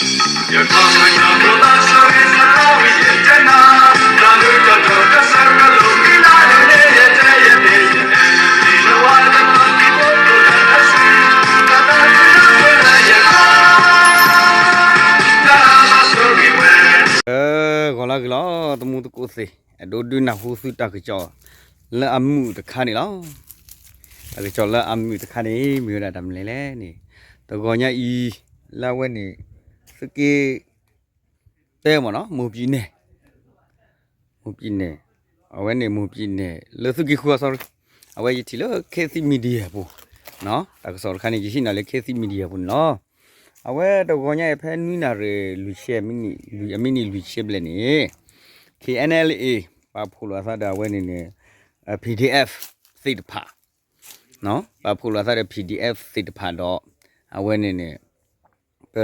ဂီၤလၢအဂ့ၤလီၤ သမူသကိးသ့ၣ်, အဲၣ်ဒိးဒုးနၢ်ဟူသုတၢ်ကစီၣ်လၢအမုာ်တခါန့ၣ်လီၤ. တၢ်ကစီၣ်လၢအမုာ်တခါန့ၣ် မ့ၢ်ဝဲဒၣ်တၢ်မနုၤလဲၣ်န့ၣ်, တဂီၤညါအံၤ လၢအဝဲန့ၣ် သုးက့ တဲမ့ၢ်နီၤ မိၢ်ပံၤနဲၣ်, မိၢ်ပံၤနဲၣ်, အဝဲန့ၣ်မိၢ်ပံၤနဲၣ် လၢသုးက့ဃုအီၤ sorry, အဝဲယထံၣ်လၢ Khit Thit Media ပူၤ, တၢ်ကစီၣ်တခါန့ၣ် ယဟံးန့ၢ်လၢ Khit Thit Media ပူၤန့ၣ်လီၤ. အဝဲတဂီၤညါအံၤ ဖဲနွံနၣ်ရံၣ်လွံၢ်ဆံ အမံးနံးလွံၢ်ဆံဘျဲၣ်န့ၣ် KNLA ပာ်ဖှိၣ်လိာ်အသးဒီးအဝဲန့ၣ်န့ၣ် PDF သ့ၣ်တဖၣ်, ပာ်ဖှိၣ်လိာ်အသးဒီး PDF သ့ၣ်တဖၣ်ဒီး အဝဲန့ၣ်န့ၣ် ပ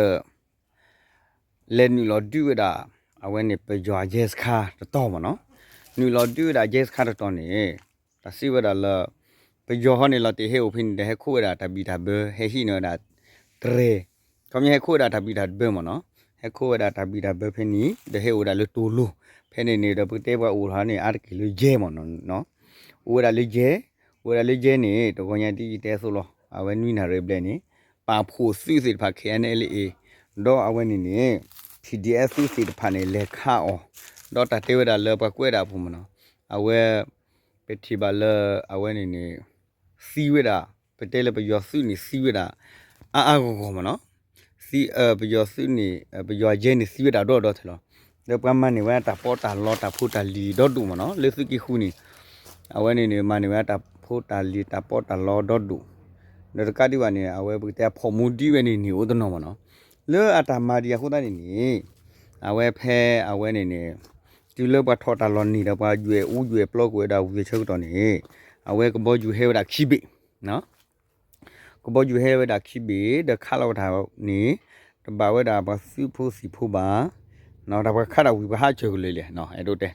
လဲၤနုာ်လီၤဒုးဝဲဒၣ် အဝဲန့ၣ်ပယီၤအရဲစခန်းတတီၤမ့ၢ်နီၤ, နုာ်လီၤဒုးဝဲဒၣ်အရဲစခန်းတတီၤန့ၣ် တၢ်စံးဝဲဒၣ်လၢ ပယီၤဟီန့ၣ် လီၤတဲာ်ဟဲအိၣ်ဖဲန့ၣ် ဒီးဟဲခိးဝဲဒၣ်တၢ်ဘံၣ်တၢ်ဘၢ ဟဲဟံးန့ၢ်ဝဲဒၣ်တြဲၤ, ခီပညီဟဲခိးဝဲဒၣ်တၢ်ဘံၣ်တၢ်ဘၢမ့ၢ်နီၤ, ဟဲခိးဝဲဒၣ်တၢ်ဘံၣ်တၢ်ဘၢဖဲန့ၣ် ဒီးဟဲအိၣ်ဝဲဒၣ်လၢတိၤလိၤ ဖဲန့ၣ်န့ၣ်ဒီး ပကတဲပှၤအိၣ်ထီၣ်န့ၣ် အါတက့ၢ်လၢယဲမ့ၢ်နီၤ, အိၣ်ဝဲဒၣ်လၢယဲ, အိၣ်ဝဲဒၣ်လၢယဲန့ၣ် တဂီၤညါဒ်ယတဲအသိးလီၤ, အဝဲနွံနၣ်ရံၣ်ဘျဲၣ်န့ၣ် ပာ်ဖှိၣ်သုးသ့ၣ်တဖၣ် KNLA ဒီးအဝဲန့ၣ်န့ၣ် PDF သုးသ့ၣ်တဖၣ်န့ၣ် လဲၤခးအီၤ, ဒီးတၢ်တဲဝဲဒၣ်လၢပှၤကွဲးဒၣ်အပူၤမ့ၢ်နီၤ, အဝဲ ပထံၣ်ဘၣ်လၢ အဝဲန့ၣ်န့ၣ် သံဝဲဒၣ် ပတဲလၢပယီၤသုးန့ၣ်သံဝဲဒၣ် အါအါဂီၢ်ဂီၢ်မ့ၢ်နီၤ, သံ ပယီၤသုးန့ၣ် ပယီၤအယဲန့ၣ်သံဝဲဒၣ်ဒီဒီထဲလီၤ, ဒီးပှၤမၤန့ၢ်ဝဲတၢ်ပီးတၢ်လီတၢ်ဖိတၢ်လံၤဒီဒိၣ်မ့ၢ်နီၤ, လၢသုးက့ဃုန့ၣ် အဝဲန့ၣ်န့ၣ် မၤန့ၢ်ဝဲတၢ်ဖိတၢ်လံၤတၢ်ပီးတၢ်လီဒီဒိၣ်, ဒီးတကးဒံးဘၣ်န့ၣ် အဝဲပကတဲအဖီၣ်မူဒံးဝဲန့ၣ်န့ၣ်အိၣ်တနီၤမ့ၢ်နီၤ, လၢအတၢ်မၤဒံးအဃိသတးန့ၣ်န့ၣ် အဝဲဖဲအဝဲန့ၣ်န့ၣ် တုၤလၢပှၤထီၣ်တၢ်လီၢ်န့ၣ်ဒီးပှၤယွဲၣ်အူယွဲၣ်ပျီကွံာ်ဝဲဒၣ်ဝံၤအဆၢကတီၢ်န့ၣ် အဝဲကဘီယူၤဟဲဝဲဒၣ်ခံဘ့ၣ် ကဘီယူၤဟဲဝဲဒၣ်ခံဘ့ၣ် ဒီးခးလီၤဝဲတၢ်န့ၣ် တဘၣ်ဝဲဒၣ်ပှၤသုးဖိသံၣ်ဖိဘၣ်, တၢ်ပှၤခးတၢ်ဝံၤပှၤဟးစၢၤကလုာ်လဲၣ် အဲၣ်ဒိးတဲ,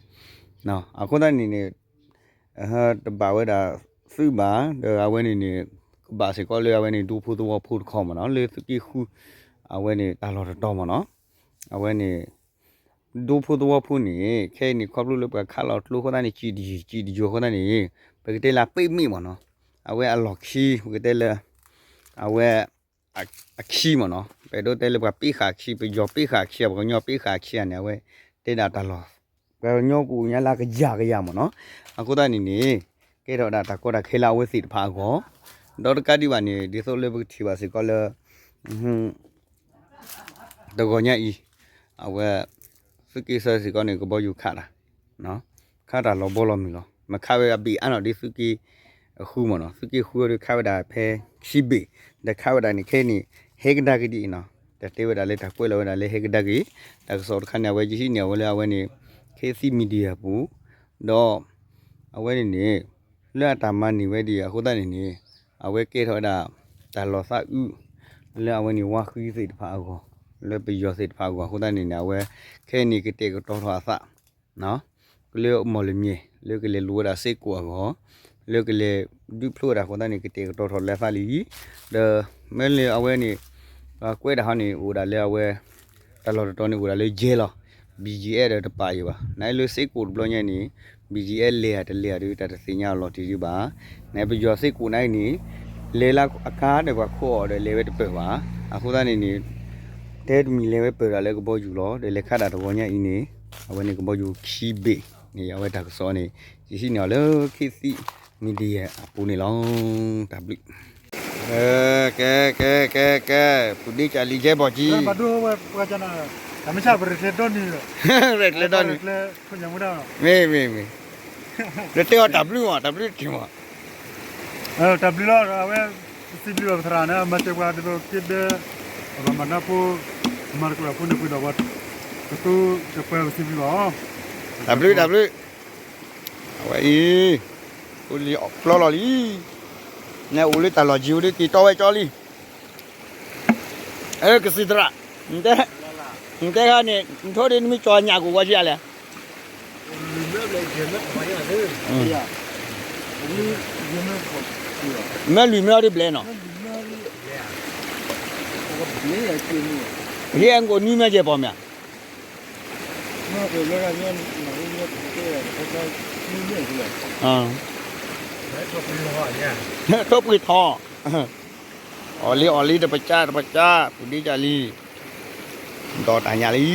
အဃိသတးန့ၣ်န့ၣ် တဘၣ်ဝဲဒၣ်သုးဘၣ် ဒီးအဝဲန့ၣ်န့ၣ် ကဘၣ်စ့ၢ်ကီးလၢအဝဲန့ၣ် ဒူဖိသဝီဖိတခီမ့ၢ်နီၤ လၢသုးက့ဃု အဝဲန့ၣ်တၢ်လီၢ်တတီၤမ့ၢ်နီၤ, အဝဲန့ၣ် ဒူဖိသဝီဖိန့ၣ် ခဲအံၤန့ၣ် ခီဖျိလၢပှၤခးလီၤကျိအဃိသတးန့ၣ် စံၣ်တယံာ်စံၣ်တယံာ်အဃိသတးန့ၣ် ပကတဲလၢအပ့ၣ်မ့ၣ်မ့ၢ်နီၤ, အဝဲအလီၢ်ခံ ပကတဲလၢ အဝဲ အခံမ့ၢ်နီၤ, ပအဲၣ်ဒိးတဲလၢပှၤပ့ၣ်ဃာ်အခံ ပယီၤပ့ၣ်ဃာ်အခံ ပှၤကညီပ့ၣ်ဃာ်အခံဂၤန့ၣ် အဝဲတဲဒၣ်တၢ်လီၢ် ပှၤကညီကအိၣ်ညါလၢကယၤကယၤမ့ၢ်နီၤ, အဃိသတးန့ၣ်န့ၣ် ကဲထီၣ်ဝဲဒၣ်တၢ်ကီတၢ်ခဲလၢအဝဲသ့ၣ်တဖၣ်အဂီၢ်, ဒီးတကးဒံးဘၣ်န့ၣ် ဒ်သိးလၢပကထံၣ်ဘၣ်စ့ၢ်ကီးလၢ တဂီၤညါအံၤ အဝဲ သုးက့စၢစ့ၢ်ကီးန့ၣ် ကဘီယူၤခးတၢ် ခးတၢ်လီၤဘီလီၤမုၢ်လီၤ. မ့ၢ်ခးဝဲအဘ့ၣ်အါနီၣ်ဒ်သုးက့ဃုမ့ၢ်နီၤ, သုးက့ဃုအံၤဒီးခးဝဲဒၣ်ဖဲခံဘ့ၣ်, ဒီးခးဝဲဒၣ်န့ၣ်ခဲအံၤန့ၣ် ဟဲကဒါက့ၤဒ်အံၤနီၤ, တၢ်တဲဝဲဒၣ်လၢတၢ်ကွဲးလီၤဝဲဒၣ်လၢဟဲကဒါက့ၤ, တၢ်ကစီၣ်တခါန့ၣ် အဝဲယဟံးန့ၢ်အဝဲလၢအဝဲန့ၣ် Khit Thit Media ပူၤ, ဒီး အဝဲန့ၣ်န့ၣ် လၢအတၢ်မၤန့ၢ်ဝဲဒ်အံၤအဃိသတးန့ၣ်န့ၣ် အဝဲကဲထီၣ်ဝဲဒၣ် တၢ်လီၤသးအုး လၢအဝဲန့ၣ်ဝါဃံသ့ၣ်တဖၣ်အဂီၢ်, လၢပယီၤသ့ၣ်တဖၣ်အဂီၢ်အဃိသတးန့ၣ်န့ၣ် အဝဲခဲအံၤန့ၣ်ကတဲာ်ကတီၤထီၣ်အသး လၢမီၢ်လမၠဲၣ် လၢကလဲၤလိာ်ဝဲဒၣ်စ့ၢ်ကီးအဂီၢ်, လၢကလဲၤဒုးဖျိဝဲဒၣ်အဃိသတးန့ၣ် ကတဲာ်ကတီၤထီၣ်လၢအသးလံ, ဒီးမ့ၢ်လၢအဝဲန့ၣ် ပှၤကွဲးဒၣ်ဟီန့ၣ် အိၣ်ဒၣ်လၢအဝဲ တၢ်လီၢ်တတီၤန့ၣ်အိၣ်ဒၣ်လၢယဲလီၤ, BGF ဒီးတပာ်ယံၤဘၣ်, နလၢစ့ၢ်ကီးတဘျီညါန့ၣ် BGF လဲၤတလဲၤဒုးတၢ်တသ့ၣ်ညါအလီၢ်တံၢ်ဒံးဘၣ်, နပယီၤစ့ၢ်ကီးနအံၤန့ၣ် လဲၤလၢအကါဒီးပှၤခိးအီၤဒီးလဲၤဝဲတပၢၢ်ဘၣ်, အဃိသတးန့ၣ်န့ၣ် တဲတမံၤလဲၤဝဲပၢၢ်ဒၣ်လၢကဘီယူၤလီၤ, ဒီးလဲၤခးဒၣ်တဂီၤညါအံၤန့ၣ် အဝဲန့ၣ်ကဘီယူၤခံဘ့ၣ်န့ၣ် အဝဲတၢ်ကစီၣ်န့ၣ် ယဟံးန့ၢ်အီၤလၢ Khit Thit Media အပူၤန့ၣ်လီၤ. တၢ်ဘျုး ကဲ ကဲ ကဲ ကဲ ကဲ ပူၤဒ့ကၢ်လံၤကဲဘီၣ်ကံ ဘၣ်ဒိဝဲပှၤကနၣ် အမ့ၢ်ဆၣ်ပရကျဲဒီနံၤ ရဲၣ်ကျဲဒီနံၤ မ့ၢ် မ့ၢ် မ့ၢ် လၢတဲအီၤတၢ်ဘျုးမး တၢ်ဘျုးတထံၣ်မး တၢ်ဘျုးလီၤ အဝဲ ပစံးဘျုးဘၣ်ပသရၣ်န့ၣ် မၤစၢၤပှၤဒ်သိးက့ဘဲ ပှၤမၤနၢ်ဖိ မၤတကရၢၢ်ဖိန့ၣ်ပှ့ၤဒီးပှၤ ကသူကပှဲၤပစံးဘျုးဘၣ်အီၤ တၢ်ဘျုး တၢ်ဘျုး အဝဲအံၤ အိၣ်လံအီၣ်ပျီလီၤလံ နအိၣ်လၢတၢ်လီၢ်ကံၤအိၣ်လၢက့ၤတီဝဲကၠီလံ အဲ ကစံးသရၣ် နတဲ နတဲခါန့ၣ် နထိၣ်ဒ်နမ့ၢ်ကၠီညၣ်ကအိၣ်ဝဲဆံးလဲၣ် မ့ၢ်လွံၢ်မ့ၢ်အီၤဒ်ဘျဲနီၤ ဘျဲ ဟ့ၣ်အကိးနွံမ့ၢ်ကဲပီၤမ့ၢ်ဧါ, ထိၣ်ပှ့ၤထီ, အီၣ်လံအီၣ်လံတပစၢ်တပစၢ် ပူၤဒ့ကၢ်လံ, ဒီးတၢ်ညၣ်လံ,